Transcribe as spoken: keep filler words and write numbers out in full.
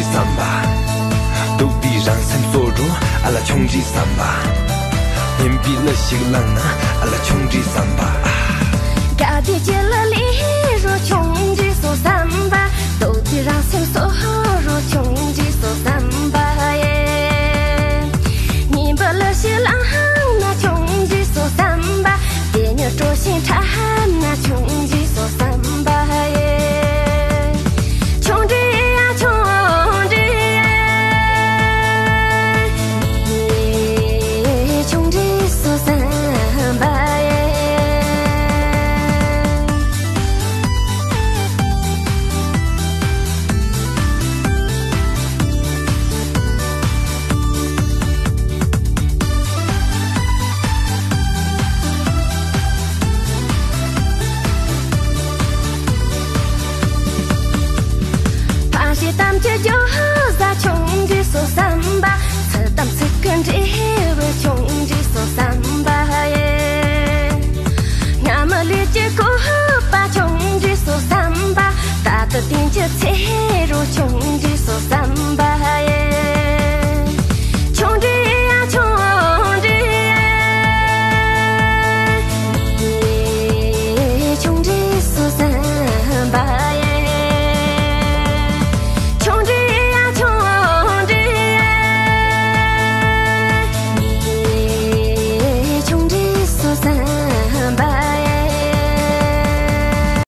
བསམ་པ། སྡུག་དེ་རང་སེམས་གསོ་འགྲོ་ཨ་ལ་ཆུང་འདྲིས་བསམ་པ། སྙན་པའི་གླུ་ཞིག་བླངས་ན་ཨ་ལ་ཆུང་འདྲིས་བསམ་པ། དགའ་བདེ་སྐྱིད་ལ་ལས་རོ་ཆུང་འདྲིས་སོ་བསམ་པ། སྡུག་དེ་རང་སེམས་གསོ་རོ་ཆུང་འདྲིས་སོ་བསམ་པ་ཡེ། སྙན་པའི་གླུ་ཞིག་བླངས་ན་ཆུང་འདྲིས་སོ་བསམ་པ། དེ་ཉིད་སྤྲོ་ཞིང་ཁྲ་ན་ཆུང་